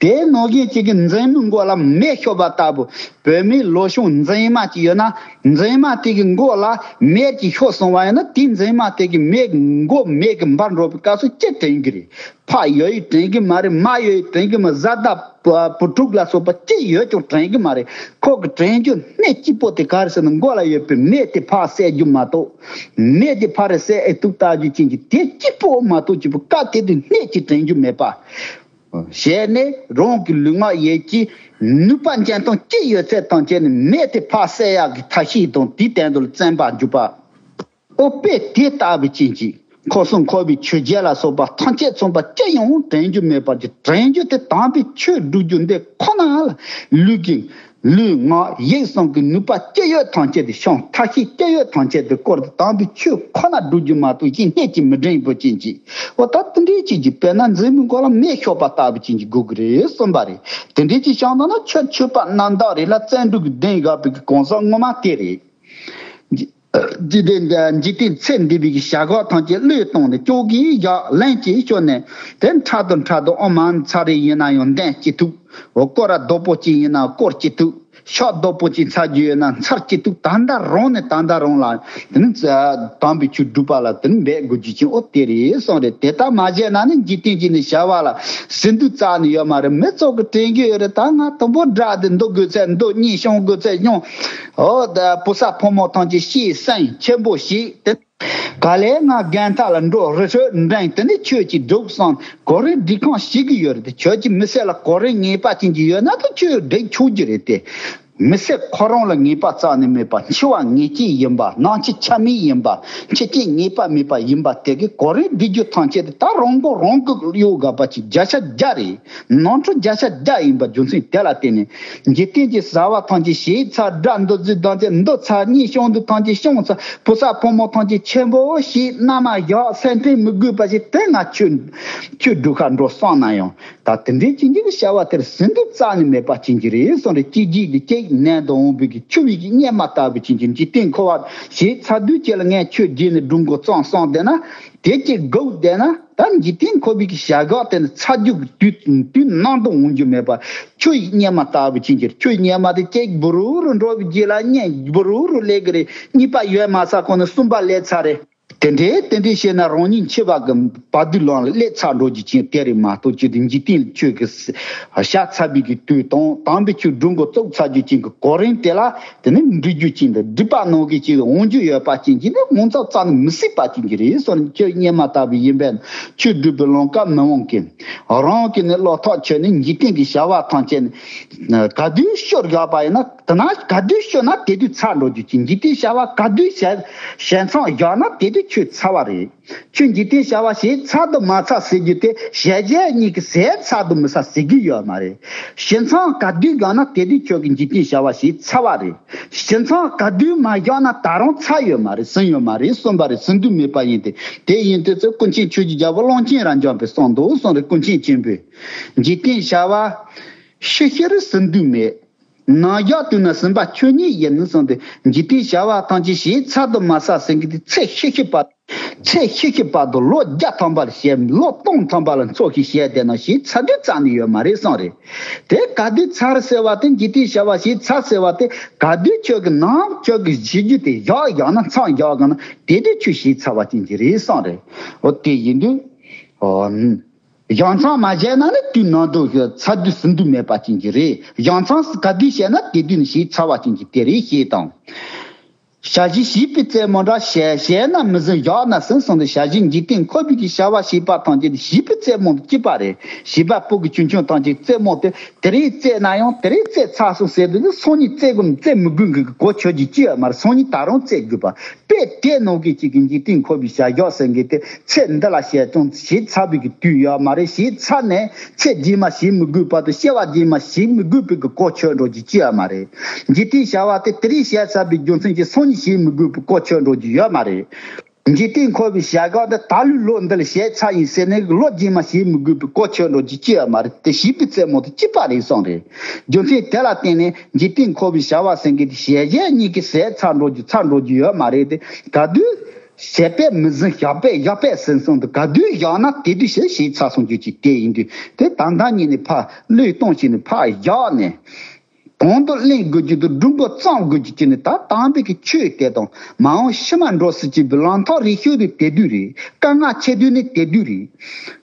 དེའི་ནང་བཞིན་གཅིག་གི་མཛེས་མའི་མགོ་ལ་མེ་ཤོར་བ་ལྟ་བུ། བོད་མིའི་ལོ་གཤོང་མཛེས་མ་ཅིག་ཡོད་ན། མཛེས་མ་དེ་གི་མགོ་ལ་མེ་ཅིག་ཤོར་སོང་བ་ཡིན་ན། དེའི་མཛེས་མ་དེ་གི་མེ་མགོ་མེ་གི་འབར་འགྲོ་བའི་སྐབས་སུ་ཅི་དྲན་གི་རེད། ཕ་ཡོད་ཡི་དྲན་གི་མ་རེད། མ་ཡོད་ཡི་དྲན་གི་མ། བཟའ་ཟླ་བུ་ཕྲུག་ལ་སོགས་པ་ཅི་ཡོད་ཀྱང་དྲན་གི་མ་རེད། ཁོ་གི་དྲན་རྒྱུ་སྣེ་གཅིག་པོ་དེ་ག་རེ་ཟེར་ན། མགོ་ལ་ཡོད་པའི་མེ་དེ་ཕར་བསད་རྒྱུ་མ་གཏོགས། མེ་དེ་ཕར་རེ་བསད་ཨེ་ཐུབ་ལྟ་རྒྱུ་ཅན་གྱི་དེ་གཅིག་པོ་མ་གཏོགས་ཅིག་པོ་སྐབས་དེ་དུས་སྣེ་གཅིག་དྲན་རྒྱུ་མེད་པ། བྱས་ནས་རང་གི་ལུས་ངག་ཡིད་ཀྱི་ནུས་པ་འཇོན་ཐང་ཅི་ཡོད་ཚད་ཐམས་ཅད་ནི་མེ་དེ་ཕར་བསྲེག་ཡག་གི་ཐབས་ཤེས་དང་དེའི་སྟེང་དུ་བརྩོན་པར་འཇུག་པ། ཨོ་དཔེ་དེ་ལྟ་བུ་ཅན་གྱི་འཁོར་གསུམ་འཁོར་བའི་ཆོས་བརྒྱད་ལ་སོགས་པ་ཐམས་ཅད་མཚུངས་པ་ཅི་ཡང་དྲན་རྒྱུ་མེད་པར་གྱུར། དྲན་རྒྱུ་དེ་དམ་པའི་ཆོས་སྒྲུབ་རྒྱུ་འདི་ཁོ་ན་ལ། ལུས་ཀྱི་ལུས་ངག་ཡིད་གསུམ་གྱི་ནུས་པ་ཅི་ཡོད་ཐམས་ཅད་དེ་ཤོང་། ཐབས་ཤེས་ཅི་ཡོད་ཐམས་ཅད་དེ་བསྐོར་ཏེ་དམ་པའི་ཆོས་ཁོ་ན་སྒྲུབ་རྒྱུ་མ་གཏོགས་གཞན་སྣེ་གཅིག་མི་དྲན་པོ་ཅན་གྱི། འོ་ད་དེ་འདྲའི་ཅིག་གི་དཔེར་ན་མཛེས་མའི་མགོ་ལ་མེ་ཤོར་བ་ལྟ་བུ་ཅན་གྱི་དགོས་ཀྱི་རེད་གསུངས་པ་རེད། དེ་འདྲའི་ཅིག་བྱུང་ན་ཆོས་ཆོས་པ་རྣམ་དག་རེད་ལ། བརྩོན་འགྲུས་ཀྱི་གདེང་བཞག་པའི་གི་གང་ཟག་ངོ་མ་དེ་རེད། འཇིག་འཇིག་རྟེན་འདི་འཇིག་རྟེན་ཚེ་འདི་པའི་གི་བྱ་གག་ཐམས་ཅད་བློས་བཏང་ནས་ཅོག་གིས་བཞག་ལན་གཅིག་ཤོར་ནས། དེ་ཕྲག་དོག་ཕྲག་དོག་ཨོ་མ་ཚ་རེ་ཡིན་ན་ཡང་འདོན་ཅི་ཐུབ། འོ་སྐོར་ར་རྡོག་པོ་གཅིག་ཡིན་ན་སྐོར་ཅི་ཐུབ། ཤོག་རྡོག་པོ་གཅིག་འཚར་རྒྱུ་ཡོད་ན་འཚར་ཅི་ཐུབ། ད་ལྟ་རང་ནས་ད་ལྟ་རང་ལ་དེ་ནི་དམ་པའི་ཆོས་སྒྲུབ་པ་ལ་དེ་ནི་འབད་དགོས་རྒྱུ་ཅན། འོ་དེ་རེད་གསུངས་རེད། དེ་ལྟར་མ་བྱས་ན་ནི་འཇིག་རྟེན་གྱི་ནི་བྱ་བ་ལ་ཟིན་དུས་རྩ་ནས་ཡོད་མ་རེད། མི་ཚོགས་ཀྱི་དྲན་རྒྱུ་ཡོད་རེད། ད་ང་དུམ་བུ་འདྲ་དེ་འདུག་དགོས་ཚད་འདུག་གཉིས་ཤོང་དགོས་ཚད་ཤོང་། འོ་ད་བུ་ཚ་ཕོ་མོ་ཐམས་ཅད་ཤེས་སེམས་ཆེན་པོ་ཞིག་དེ། ག་ལེར་ང་རྒན་ཐག་ལ་འགྲོ་རི་ཁྲོད་འགྲེང་དེ་ནི་ཁྱོད་ཀྱིས་སྒྲུབ་བསམ་གོ་རིམ་སྒྲིག་ཁང་ཞིག་གི་ཡོད་རེད་དེ། ཁྱོད་ཀྱིས་མི་སེར་ལ་གོ་རིམ་ངེས་པ་ཅན་གྱི་ཡོད་ན་ད་ཁྱོད་འགྲིག་ཆོག་རྒྱུ་རེད་དེ། མི་སེར་ཁོ་རང་ལ་ངེས་པ་རྩ་ནས་མེད་པ། འཆི་བ་ངེས་ཅན་ཡིན་པ། ནང་འཆི་ཆ་མེད་ཡིན་པ། འཆི་རྐྱེན་ངེས་པ་མེད་པ་ཡིན་པ་དེ་གི་གོ་རིམ་སྒྲིག་རྒྱུ་ཐམས་ཅད་དེ་ད་རང་མགོ་རང་གིས་གཡོག་དགོས་པ་ཅིག་བརྒྱ་ཆ་བརྒྱ་རེད། ནོར་འཁྲུལ་བརྒྱ་ཆ་བརྒྱ་ཡིན་པ་རྒྱུ་མཚན་དེ་ལ་བརྟེན་ནས། འཇིག་རྟེན་གྱི་བྱ་བ་ཐམས་ཅད་བྱས་ཚར། དགྲ་འདུལ་རྫས་ཐམས་ཅད་འདུལ་ཚར། གཉེན་སྐྱོང་འདི་ཐམས་ཅད་སྐྱོང་ཚར། བུ་ཚ་ཕོ་མོ་ཐམས་ཅད་ཆེན་པོ་ཞིག་མནའ་མ་བཞག་སེམས་ཁྲལ་མི་དགོས་པ་ཞིག་དེ་ང་ཆོས་ཆོས་སྒྲུབ་ཁ་འགྲོ་སོང་ན་ཡང་། ད་དེ་འདྲའི་ཅན་གྱི་བྱ་བ་དེར་ཟིན་དུས་རྩ་ནས་མེད་པ་ཅན་གྱི་རེད་གསུངས་རེད། གཅིག་རྗེས་དེ་གཅིག་ནན་དུ་འོང་བའི་གི་ཆུ་བའི་གི་གཉེར་མ་ལྟ་བུ་ཅན་གྱི་འཇིག་རྟེན་འཁོར་བ་བྱས་ཚར་དུས་ཅི་ལ་ངས་ཆོས་བརྗེད་ནས་སྒྲུབ་འགོ་བརྩམས་སོང་བསྡད་ན། དེ་གཅིག་སྒུག་བསྡད་ན་ད་འཇིག་རྟེན་འཁོར་བའི་གི་བྱ་གག་དེ་ནི་ཚ་རྒྱུག་དུས་དུས་ནང་དུ་འོང་རྒྱུ་མེད་པ། ཆུ་ཡི་གཉེར་མ་ལྟ་བུ་ཅན་གྱི་རེད། ཆུ་ཡི་གཉེར་མ་དེ་གཅིག་འབུ་རུ་རུ་འགྲོ་བའི་རྗེས་ལ་གཉིས་འབུ་རུ་རུ་སླེབས་གི་རེད། གཉིས་པ་ཡོད་མ་ཚར་གོང་ནས་གསུམ་པ་སླེབས་ཚར་རེད། དེ་འདྲའི་དེ་འདྲའི་བྱས་ན་རང་ཉིད་འཆི་བ་གི་བར་དོའི་ལམ་ལ་སླེབས་ཚར་འགྲོ་རྒྱུ་ཅན་དེ་རེད་མ་གཏོགས། ཅི་སྟེ་འཇིག་རྟེན་ཆོས་ཀྱི་བྱ་ཚར་བའི་གི་དུས་དང་དམ་པའི་ཆོས་སྒྲུབ་འགོ་བཙུགས་ཚར་རྒྱུ་ཅན་གྱི་གོ་རིམ་དེ་ལ་དེ་ནི་འགྲིག་རྒྱུ་ཅན་དང་སྒྲིག་པ་ནང་གི་ཅིག་འོང་རྒྱུ་ཡོད་པ་ཅན་གྱི་ནི་ངོ་མཚར་རྩ་ནས་མི་སྲིད་པ་ཅན་གྱི་རེད་གསུངས་ནས། ཆོས་གཉེར་མ་ལྟ་བུ་ཡིན་པས་ན་ཆོས་སྒྲུབ་པའི་ལམ་ཁ་མི་འོང་གི། རང་གི་ནི་བློ་ཐག་ཆོད་ནས་འཇིག་རྟེན་གྱི་བྱ་བ་ཐམས་ཅད་ནི་ག་དུས་ཤོར་བཞག་པ་ཡིན་ན། དེ་ན་ག་དུས་ཤོར་ན་དེ་དུས་ཚར་འགྲོ་རྒྱུ་ཅན། འཇིག་རྟེན་བྱ་བ་ག་དུས་བྱས་བྱས་མཚམས་བཞག་ན་དེ་དུས་ཁྱོད་ཚར་བ་རེད། ཁྱོད་འཇིག་རྟེན་བྱ་བ་བྱས་ཚར་དུ་མ་ཚར་ཟེར་རྒྱུ་དེ་ཞལ་ལྗགས་གཉིས་ཀྱིས་ཟེར་ཚར་དུ་མི་ཚར་ཟེར་གྱི་ཡོད་མ་རེད། བྱས་མཚམས་ག་དུས་བཞག་ན་དེ་དུས་ཁྱོད་ཀྱི་འཇིག་རྟེན་བྱ་བ་བྱས་ཚར་བ་རེད། བྱས་མཚམས་ག་དུས་མ་བཞག་ན་ད་རུང་ཚར་ཡོད་མ་རེད། ཟིན་ཡོད་མ་རེད། གསུངས་པ་རེད། ཟིན་དུས་མེད་པ་ཡིན་ཏེ། དེ་ཡིན་དུས་ཚེ་ཀུན་མཁྱེན་ཆོས་ཀྱི་རྒྱལ་པོ་གླང་ཆེན་རབ་འབྱམས་པས་གསུངས་འདུག་གསུངས་རེད། ཀུན་མཁྱེན་ཆེན་པོས་འཇིག་རྟེན་བྱ་བ་ཤི་ཤི་རུ་ཟིན་དུས་མེད། ནམ་བཞག་དུས་ན་ཟིན་པ་ཆོས་ཉིད་ཡིན་གསུངས་ཏེ། འཇིག་རྟེན་བྱ་བ་ཐམས་ཅད་བྱས་ཚར་དུ་མ་ཟ་ཟིན་གྱི་དེ་ཚེ་ཤི་ཤི་བར། ཚེ་ཤི་ཤི་བར་དུ་ལོ་བརྒྱ་ཐམ་པ་ལ་བཤད། ལོ་སྟོང་ཐམ་པ་ལ་འཚོ་ཞིག་བཤད་བསྡད་ན་བྱས་ཚར་དུས་རྩ་ནས་ཡོད་མ་རེད་གསུངས་རེད། དེ་ག་དུས་ཚར་ཟེར་བ་དེ་འཇིག་རྟེན་བྱ་བ་བྱས་ཚར་ཟེར་བ་དེ་ག་དུས་ཁྱོད་ཀྱི་ནམ་ཁྱོད་ཀྱི་བྱེད་རྒྱུ་དེ་བཞག་བཞག་ན་མཚམས་བཞག་གི་ན་དེ་དུས་ཁྱོད་བྱས་ཚར་བ་ཅན་གྱི་རེད་གསུངས་རེད། འོ་དེ་ཡིན་དུས། འོ། ཡང་མཚམས་མ་བྱས་ན་ནི་དུས་ནམ་དུ་ཚར་དུས་ཟིན་དུས་མེད་པ་ཅན་གྱི་རེད། ཡང་མཚམས་ག་དུས་བྱས་ན་དེ་དུས་ནི་བྱས་ཚར་བ་ཅན་གྱི་དེ་རེད་ཞེས་དང་། བྱ་བྱེད་བྱིས་པའི་རྩེད་མོ་འདྲ། བྱས་བྱས་ན་མི་ཟིན་བཞག་ན་ཟིན་གསུངས་ཏེ། བྱ་བྱེད་འཇིག་རྟེན་འཁོར་བའི་གི་བྱ་བ་བྱེད་པ་ཐམས་ཅད་བྱིས་པའི་རྩེད་མོ་གཅིག་པ་རེད། བྱིས་པ་ཕྲུ་གུ་ཆུང་ཆུང་ཐམས་ཅད་རྩེད་མོ་དེ་དེ་རིང་རྩེད་ན་ཡང་དེ་རིང་རྩེད་ཚར་སོང་ཟེར་དུས་ནི་སང་ཉིན་རྩེད་དགོས་རྩེད་མི་དགོས་གི་གོ་ཆོད་ཀྱི་ཅི་ཡོད་མ་རེད། སང་ཉིན་ད་རུང་རྩེད་དགོས་པ། དཔེ་དེ་ནང་གི་གཅིག་གི་འཇིག་རྟེན་འཁོར་བའི་བྱ་གཞག་ཟེར་མཁན་དེ་ཚེ་འདི་ལ་བྱས་ཙང་བྱས་ཚར་བའི་གི་དུས་ཡོད་མ་རེད། བྱས་ཚར་ནས་ཚེ་རྗེས་མ་བྱེད་མི་དགོས་པ་དང་སྐྱེ་བ་རྗེས་མ་བྱེད་མི་དགོས་པའི་གི་གོ་ཆོད་འགྲོ་རྒྱུ་ཅི་ཡོད་མ་རེད། འཇིག་རྟེན་བྱ་བ་དེ་དེ་རིང་བྱས་ཚར་བའི་རྒྱུ་མཚན་གྱིས་སང་ཉིན་བྱེད་མི་དགོས་པའི་གོ་ཆོད་འགྲོ་རྒྱུ་ཡོད་མ་རེད། འཇིག་རྟེན་འཁོར་བའི་བྱ་གཞག་འདི་ད་ལོའི་ལོ་འདི་ལ་བྱས་ཚར་ཡིན་ཟེར་ནས་ལོ་རྗེས་མ་བྱེད་མི་དགོས་པའི་གོ་ཆོད་འགྲོ་རྒྱུ་ཅི་ཡོད་མ་རེད། དེ་བྱིས་པའི་རྩེད་མོ་དེ་གཅིག་པ་རེད་གསུངས་རེད། རྒྱུ་མཚན་དེ་ལ་བརྟེན་ནས་འཇིག་རྟེན་འཁོར་བའི་བྱ་བ་ཟེར་མཁན་དེ་ཞལ་ཞལ་གཉིས་ཀྱིས་ཟད་ཚར་འགྲོ་རྒྱུ་ཚར་འགྲོ་རྒྱུ་ཡོད་མ་རེད་དེ། ག་དུས་བྱས་པས་མི་ཟིན་བཞག་པས་བཞག་པས་ཟིན་གསུངས་དེ། ག་དུས་བཞག་ན་དེ་དུས་བྱས་བྱས་ཚར་སོང་རྒྱུ་ཅིག་དེ་ཡིན་དུས་དེ་ད་ལྟ་ཉིད་ནས་ཕར་བློས་གཏོང་བྱས་ནས་ཕར་བཞག་ནས། གོང་དུ་གླེང་དགོས་རྒྱུ་དང་སྒྲུབ་འགོ་བརྩམ་དགོས་རྒྱུ་བཅས་ནི་ད་དམ་པའི་གི་ཆོས་དེ་དང་མ་འོངས་ཕྱི་མ་འགྲོ་སྲིད་ཀྱི་ལམ་ཐག་རིང་ཤོས་དེ་དེ་དུས་རེད། དཀའ་ངལ་ཆེ་དུས་ནི་དེ་དུས་རེད།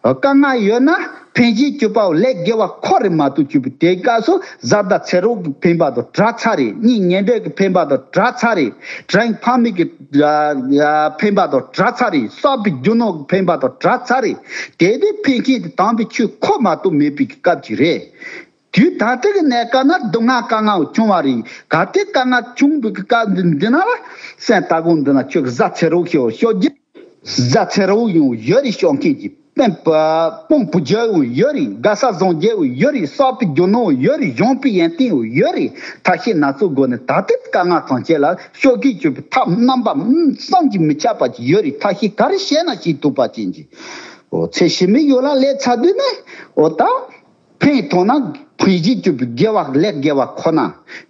དཀའ་ངལ་ཡོད་ན་ཕན་ཞིང་གཅུག་པའོ། ལས་དགེ་བ་ཁོ་རེ་མ་གཏོགས་གཅིག་པུ་དེ་སྐབས་སུ་བཟའ་ཟླ་ཚེ་རོགས་ཀྱི་ཕན་པ་དང་བྲལ་ཚར་རེད། གཉེན་ཉེ་འབྲེལ་གྱི་ཕན་པ་དང་བྲལ་ཚར་རེད། དྲིན་ཕ་མེས་ཀྱི་ཕན་པ་དང་བྲལ་ཚར་རེད། བསགས་པའི་རྒྱུ་ནོར་གྱི་ཕན་པ་དང་བྲལ་ཚར་རེད། དེ་དུས་ཕན་ཆད་དེ་དམ་པའི་ཆོས་ཁོ་མ་གཏོགས་མེད་པའི་སྐབས་ཅིག་རེད། དུས་ད་ལྟ་གི་གནས་སྐབས་ན་སྡུག་བསྔལ་དཀའ་ངལ་བྱུང་བ་རེད། གལ་ཏེ་དཀའ་ངལ་བྱུང་བའི་སྐབས་འདི་འདི་ན་ལ་སེམས་ལྟ་སྒོམ་འདི་ན་ཁྱོད་ཀྱི་བཟའ་ཚེ་རོགས་ཤོག་ཤོག་རྒྱུ། བཟའ་ཚེ་རོགས་ཡང་ཡོད་རེད། ཤོག་མཁན་གྱི་དཔོན་པ་དཔོན་པོ་རྒྱལ་ཡང་ཡོད་རེད། དགའ་ས་བཟང་རྒྱལ་ཡང་ཡོད་རེད། བསགས་པའི་རྒྱུ་ནོར་ཡོད་རེད། གཞོན་པའི་ཡོན་ཏན་ཡང་ཡོད་རེད། ཐབས་ཤེས་སྣ་ཚོགས་སྒོ་ནས་ད་ལྟའི་དཀའ་ངལ་ཐམས་ཅད་ལ་ཤོག་གི་གྱུར་པའི་ཐབས་རྣམ་པ་བསམ་གྱིས་མི་ཁྱབ་པ་ཅིག་ཡོད་རེད། ཐབས་ཤེས་ག་རེ་བྱས་ན་བྱེད་ཐུབ་པ་ཅན་གྱི་འོ་ཚེ་ཕྱི་མའི་ཡུལ་ལ་སླེབས་ཚར་དུས་ནས་འོ་ད། ཕན་ཐོགས་ན་ཕན་ཞིང་གཅུག་པའི་དགེ་བ་ལས་དགེ་བ་ཁོ་ན།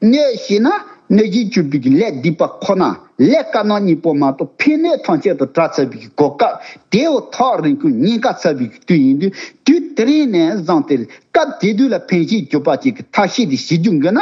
གནོད་བྱས་ན་གནོད་ཞིང་གཅུག་པའི་ལས་སྡིག་པ་ཁོ་ན། ལས་དཀའ་ནག་གཉིས་པོ་མ་གཏོགས་ཕན་གནོད་ཐམས་ཅད་དུ་བྲལ་ཚར་བའི་གོ་སྐབས་དེའོ་ཐག་རིང་ཁུལ་ཉེན་ཁ་ཚ་བའི་དུས་ཡིན་དུས། དུས་དེ་རིང་ནས་བཟུང་སྟེ་སྐབས་དེ་དུས་ལ་ཕན་ཞིང་གཅུག་པ་ཅིག་གི་ཐབས་ཤེས་དེ་བྱེད་རྒྱུ་དགོས་ན་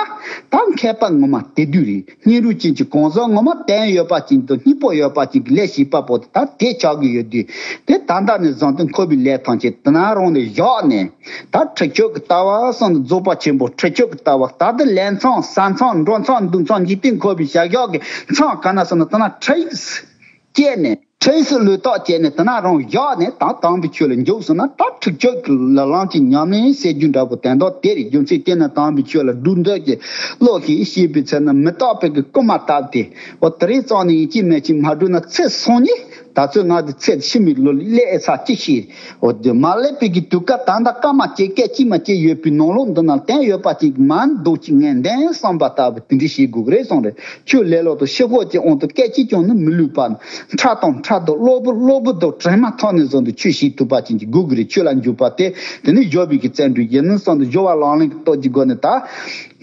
ད་མཁས་པ་ངོ་མ་དེ་དུས་རེད། སྙིང་རུས་ཅན་གྱི་གང་ཟག་ངོ་མ་དོན་ཡོད་པ་ཅན་དང་སྙིང་པོ་ཡོད་པ་ཅན་གྱི་ལས་བྱེད་པ་པོ་དེ་ད་དེ་ཆགས་ཀྱི་ཡོད་དུས། དེ་ད་ལྟ་ནས་བཟུང་སྟེ་འཁོར་བའི་ལས་ཐམས་ཅད་དེ་ན་རང་ནས་བཞག་ནས། ད་ཁྲིད་ཆོས་ཀྱི་ལྟ་བ་གསུངས་ནས་རྫོགས་པ་ཆེན་པོ་ཁྲིད་ཆོས་ཀྱི་ལྟ་བ་ད་ལྟ་ལས་མཚམས་ཟ་མཚམས་འགྲོ་མཚམས་འདུག་མཚམས་འཇིག་རྟེན་འཁོར་བའི་བྱ་གཞག་གི་མཚམས་ག་ན་སོང་ན་དེ་ན་ཁྲིད་སྐྱེས་ནས་ཁྲིད་སུ་ལུས་རྟགས་བྱས་ནས་དེ་ན་རང་བཞག་ནས་ད་དམ་པའི་ཆོས་ལ་འཇུག་སོང་ན་ད་ཁྲིད་ཆོས་ཀྱི་ལ་ལམ་གྱི་ཉམས་ལེན་ཟེར་རྒྱུ་འདྲ་པོ་དོན་དག་དེ་རེད། རྒྱུ་མཚན་དེ་ནི་དམ་པའི་ཆོས་ལ་སྒྲུབ་འདོད་ཀྱི་བློ་ཞིག་སྐྱེས་པའི་ཚེ་ན་མི་རྟག་པའི་གི་རྐུན་མ་ལྟ་བུ་དེ་འོ་དེ་རིང་ཙམ་ནས་ཡིན་གཅིག་མིན་གཅིག་མ་སྒྲུབ་ན་ཚེ་སོང་ནས། ད་ཚོད་ང་དེ་ཚེ་ཕྱི་མའི་ལོ་ལས་ཨེ་ཚ་ཅི་ཤེས། འོ་དེ་མ་སླེབས་པའི་གི་དུས་སྐབས་ད་ལྟ་སྐར་མ་གཅིག་སྐད་ཅིག་མ་གཅིག་ཡོད་པའི་ནང་ལོགས་འདི་ན་བསྟན་ཡོད་པ་ཅིག་མ་འདུག་ཅིག་ངན་ལྡན་བསམ་པ་ལྟ་བུ་དེ་འདྲ་ཞིག་དགོས་ཀྱི་རེད་གསུངས་རེད། ཆོས་ལས་ལོག་ཏུ་ཤི་ཁོག་ཅིག་འོང་དུ་སྐད་ཅིག་ཀྱང་ནི་མི་ལུས་པ། ཕྲ་དང་ཕྲ་དང་གློ་བུར་གློ་བུར་དང་དྲན་མ་ཐག་ནས་བཟུང་དུ་ཆོས་ཤིག་ཐུབ་པ་ཅན་གྱི་དགོས་ཀྱི་རེད། ཆོས་ལ་འཇུག་པ་དེ་དེ་ནི་སྦྱོར་བའི་གི་བརྩོན་འགྲུས་ཡིན་ནི་བསམ་དུ་སྦྱོར་བ་ལག་ལེན་གྱི་སྟོབས་ཀྱི་སྒོ་ནས་ད།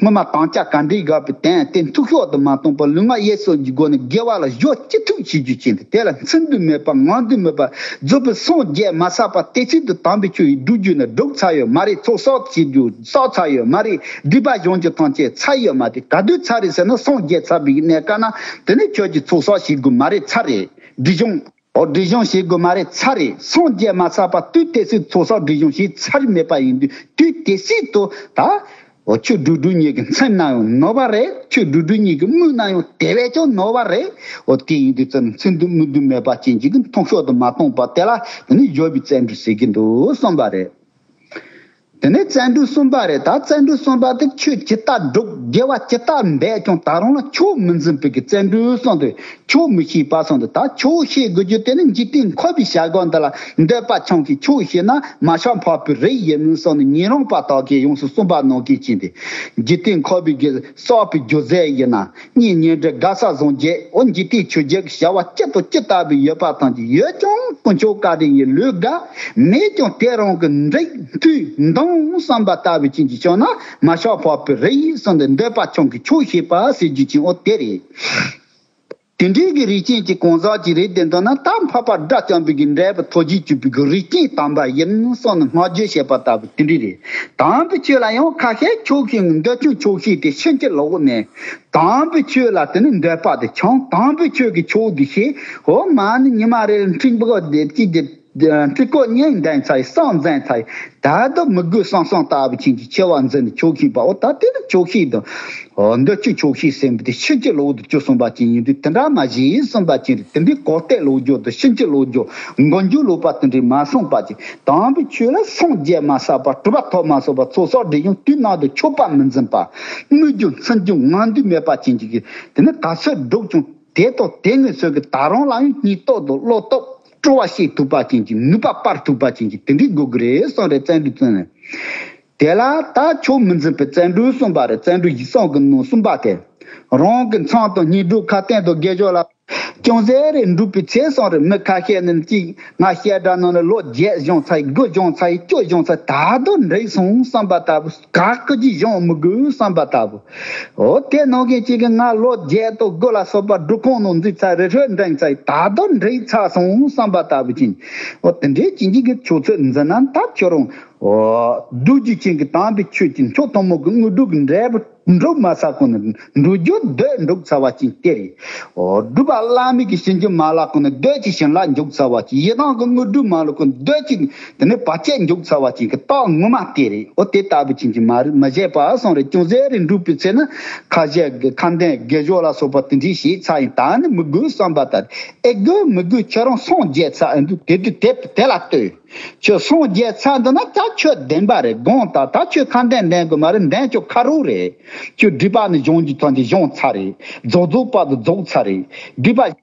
སྔོན་མ་དམ་བཅའ་ག་འདྲའི་དགག་པའི་དོན་དེ་འཐུས་ཤོར་དུ་མ་གཏོང་པར་ལུས་ངག་ཡིད་གསུམ་གྱི་སྒོ་ནས་དགེ་བ་ལ་གཞོལ་ཅི་ཐུབ་བྱེད་རྒྱུ་ཅན་དེ་དེ་ལ་མཚན་དུ་མེད་པ་ངག་དུ་མེད་པ་རྫོགས་པའི་སངས་རྒྱས་མ་བསགས་པ་དེ་ཚིག་ཏུ་དམ་པའི་ཆོས་ཡིས་སྒྲུབ་རྒྱུ་ན་སྒྲུབ་ཚར་ཡོད་མ་རེད། ཚོགས་བསགས་བྱེད་རྒྱུ་བསགས་ཚར་ཡོད་མ་རེད། སྡིག་པ་སྦྱོང་རྒྱུ་ཐམས་ཅད་ཚར་ཡོད་མ་རེད། ག་དུས་ཚར་རེད་ཟེར་ན་སངས་རྒྱས་ཚར་བའི་གནས་སྐབས་ན་དེ་ནས་ཁྱོད་ཀྱིས་ཚོགས་བསགས་བྱེད་དགོས་མ་རེད། ཚར་རེད། སྒྲིབ་སྦྱོང་། འོ་སྒྲིབ་སྦྱོང་བྱེད་དགོས་མ་རེད། ཚར་རེད། སངས་རྒྱས་མ་ཚར་བར་དུས་དེ་སྲིད་ཚོགས་བསགས་སྒྲིབ་སྦྱོང་བྱེད་ཚར་མེད་པ་ཡིན་དུས་དུས་དེ་སྲིད་དུ་ད། འོ་ཆོས་སྒྲུབ་སྒྲུབ་ཉིད་ཀྱི་མཚན་ན་ཡང་ནོར་བ་རེད། ཆོས་སྒྲུབ་སྒྲུབ་ཉིད་ཀྱི་དམིགས་ན་ཡང་དེ་བས་ཀྱང་ནོར་བ་རེད། འོ་དེ་ཡིན་དུས་ཙམ་མཚན་དུ་དམིགས་དུ་མེད་པ་ཅན་གཅིག་གི་མཐོང་ཕྱོགས་དུ་མ་གཏོང་པ་དེ་ལ་དེ་ནི་སྦྱོར་བའི་བརྩོན་འགྲུས་ཟེར་གྱི་འདུག་གསུངས་པ་རེད། དེ་ནས་བརྩོན་འགྲུས་གསུམ་པ་རེད། ད་བརྩོན་འགྲུས་གསུམ་པ་དེ་ཆོས་ཇི་ལྟར་སྒྲུབ་དགེ་བ་ཇི་ལྟར་འབད་ཀྱང་ད་རུང་ལ་ཆོས་མི་འཛིན་པའི་གི་བརྩོན་འགྲུས་གསུངས་ཏེ་ཆོས་མི་ཤེས་པ་གསུངས་ཏེ་ད་ཆོས་ཤེས་དགོས་རྒྱུ་དེ་ནི་འཇིག་རྟེན་འཁོར་བའི་བྱ་སྒོ་འདི་ལ་འདོད་པ་ཆུང་གིས་ཆོས་ཤེས་ན་མ་ཤ་འཕགས་པའི་རི་ཡིན་གསུངས་ནས་ཉན་རང་པ་དག་གིས་ཡོངས་སུ་གསུངས་པ་ནང་བཞིན་བྱས་ཏེ་འཇིག་རྟེན་འཁོར་བའི་གི་བསགས་པའི་རྒྱུ་རྫས་ཡིན་ན། གཉེན་ཉེ་འབྲེལ་དགའ་ས་བཟང་རྒྱས་འོ་འཇིག་རྟེན་ཆོས་བརྒྱད་ཀྱི་བྱ་བ་སྤྱི་དང་སྤྱི་ལྟ་བུ་ཡོད་པ་ཐམས་ཅད་ཡོད་ཀྱང་དཀོན་མཆོག་བཀའ་དྲིན་ཡིན་ལུས་དགའ། མེད་ཀྱང་དེ་རང་གི་འགྲིག་མཐུས་འདང་བསམ་པ་ལྟ་བུ་ཅན་གྱི་ཕྱོགས་ན་མ་ཤ་འཕགས་པའི་རི་ཡིས་གསུངས་ཏེ་འདོད་པ་ཆུང་གིས་ཆོས་ཤེས་པ་ཟེར་རྒྱུ་ཅན་འོ་དེ་རེད། དེ་འདྲའི་གི་རིགས་ཅན་གྱི་གང་ཟག་ཅིག་རེད་དེ་འདོད་ན་ད་འཕགས་པ་དགྲ་བཅོམ་པའི་གི་འབྲས་བུ་ཐོབ་བྱེད་བཅུག་པའི་གི་རིགས་ཅན་དམ་པ་ཡིན་གསུངས་ནས་བསྔགས་བརྗོད་བྱས་པ་ལྟ་བུ་དེ་འདྲ་རེད། དམ་པའི་ཆོས་ལ་ཡང་ཁ་ཤས་ཆོས་ཤེས་འདོད་ཆུང་ཆོས་ཤེས་དེ་ཕྱིན་ཅི་ལོག་ནས། དམ་པའི་ཆོས་ལ་དེ་ནི་འདོད་པ་དེ་ཆུང་། དམ་པའི་ཆོས་ཀྱི་ཆོས་འདི་ཤེས། འོ་མ་ནི་ཉི་མ་རེ་ལ་འཕྲིན་པོ་དེ་གཅིག་དེ་འཕྲིན་སྐོར་གཉིས་འདོན་ཚར་ཡི་བསམ་འཛིན་ཚར་ཡི་ད་དུ་མི་དགོས་བསམ་བསམ་ལྟ་བུ་ཅན་གྱི་ཆེ་བ་འཛིན་ནས་ཆོས་ཤེས་པ་འོ་ད་དེ་ནི་ཆོས་ཤེས་དང་། འོ་འདོད་ཆུང་ཆོས་ཤེས་ཟེར་བ་དེ་ཕྱིན་ཅི་ལོག་ཏུ་གྱུར་སོང་པ་ཅན་ཡིན་དུས་དེ་འདྲ་མ་བྱེད་གསུངས་པ་ཅན་རེད། དེ་འདྲའི་གོ་བལྟས་ལོག་རྒྱུ་དང་ཕྱིན་ཅི་ལོག་རྒྱུ་མགོ་མཇུག་ལོག་པ་དེ་འདྲའི་མ་གསུངས་པ་ཅན། དམ་པའི་ཆོས་ལ་སངས་རྒྱས་མ་བསགས་པ་གྲུབ་པ་ཐོབ་མ་སོང་བ་ཚོགས་བསགས་སྒྲིབ་སྦྱོང་དུས་ནང་དུ་ཆོག་པ་མི་འཛིན་པ། དམིགས་རྒྱུ་མཚོན་རྒྱུ་ངང་དུ་མེད་པ་ཅན་གྱི་དེ་ནི་ག་ཚོད་སྒྲུབ་ཀྱང་དེ་དང་དེ་ངེས་ཚོད་ཀྱི་ད་རུང་ལ་ཡང་སྙིང་སྟོབས་དང་བློ་སྟོབས་སྤྲོ་བ་བཤད་ཐུབ་པ་ཅན་གྱི་ནུས་པ་སྤར་ཐུབ་པ་ཅན་གྱི་དེ་འདྲའི་དགོས་ཀྱི་རེད་གསུངས་རེད། བརྩོན་འགྲུས་བརྩོན་ནས། དེ་ལ་ད་ཆོས་མི་འཛིན་པའི་བརྩོན་འགྲུས་གསུངས་པ་རེད། བརྩོན་འགྲུས་ཡིག་གསུམ་གྱི་ནང་གསུངས་པ་དེ། རང་གི་མཚང་དང་སྙིང་སྡུག་ཁ་གཏད་དང་དགེ་སྦྱོར་ལ། ཅུང་ཟད་རེ་འགྲུབ་པའི་ཚེ་སོང་རེད། མི་ཁ་ཤས་ནི་གཅིག་ང་བཤད་གྲྭ་ནང་ནས་ལོ་བརྒྱད་སྦྱངས་ཚར་ཡི་དགུ་སྦྱངས་ཚར་ཡི་བཅུ་སྦྱངས་ཚར་ད་དུང་འགྲིག་སོང་བསམ་པ་ལྟ་བུ་ག་ཀི་ཅིག་སྦྱང་མི་དགོས་བསམ་པ་ལྟ་བུ། འོ་དེ་ནང་བཞིན་གཅིག་གིས་ང་ལོ་བརྒྱད་དང་དགུ་ལ་སོགས་པ་སྒྲུབ་ཁང་ནང་འཛུལ་ཚར་རི་ཧྲོད་འགྲིམས་ཚར་ཡི་ད་དུང་འགྲིག་ཚར་སོང་བསམ་པ་ལྟ་བུ་ཅན། འོ་དེ་འདྲའི་ཅན་གཅིག་གི་ཆོས་ཚོད་འཛིན་ན་ད་ཁྱོད་རང་། འོ། བདུད་ཀྱི་ཅན་གྱི་དམ་པའི་ཆོས་ཀྱི་མཆོག་ཐུན་མོང་གི་དངོས་གྲུབ་ཀྱི་འབྲས་བུ་འགྲུབ་མ་ཚར་གོང་ནས་འགྲུབ་རྒྱུ་འདོད་འགྲུབ་ཚར་བ་ཅན་དེ་རེད། འོ། སྒྲུབ་པ་བླ་མེད་ཀྱི་ཕྱིན་ཅི་མ་ལག་གོང་ནས་འདོད་ཀྱི་བྱིན་རླབས་འཇུག་ཚར་བ་ཅན། ཡི་དམ་གྱི་དངོས་གྲུབ་མ་ལག་གོང་འདོད་ཀྱི་དེ་ནས་བར་ཆད་འཇུག་ཚར་བ་ཅན་གྱི་རྟགས་ངོ་མ་དེ་རེད། འོ། དེ་ལྟ་བུ་ཅན་གྱི་མ་རིག་མི་བྱེད་པ་གསུངས་རེད། ཅུང་ཟད་རེ་འགྲུབ་པའི་ཚེ་ན་ཁ་བཤད་ཁ་འདོན་དགེ་སྦྱོར་ལ་སོགས་པ་དེ་འདྲའི་བྱས་ཚར་ཡིན། ད་ནི་མི་དགོས་བསམ་པ་ལྟར། ཨེ་དགོས་མི་དགོས། ཁྱོད་རང་སངས་རྒྱས་ཚར་འདུག་དེ་དུས་དེ་དེ་ལ་ལྟོས། ཁྱོད་སངས་རྒྱས་ཚར་འདུག་ན་ད་ཁྱོད་བདེན་པ་རེད། དགོངས་དག་ད་ཁྱོད་ཁ་འདོན་འདོན་དགོས་མ་རེད། འདོན་ཁྱོད་ཁ་རོག་རེད། ཁྱོད་སྒྲིབ་པ་ནི་སྦྱོང་རྒྱུ་ཐམས་ཅད་སྦྱོང་ཚར་རེད། རྫོགས་རྫོགས་བར་དུ་རྫོགས་ཚར་རེད། སྒྲིབ་པ།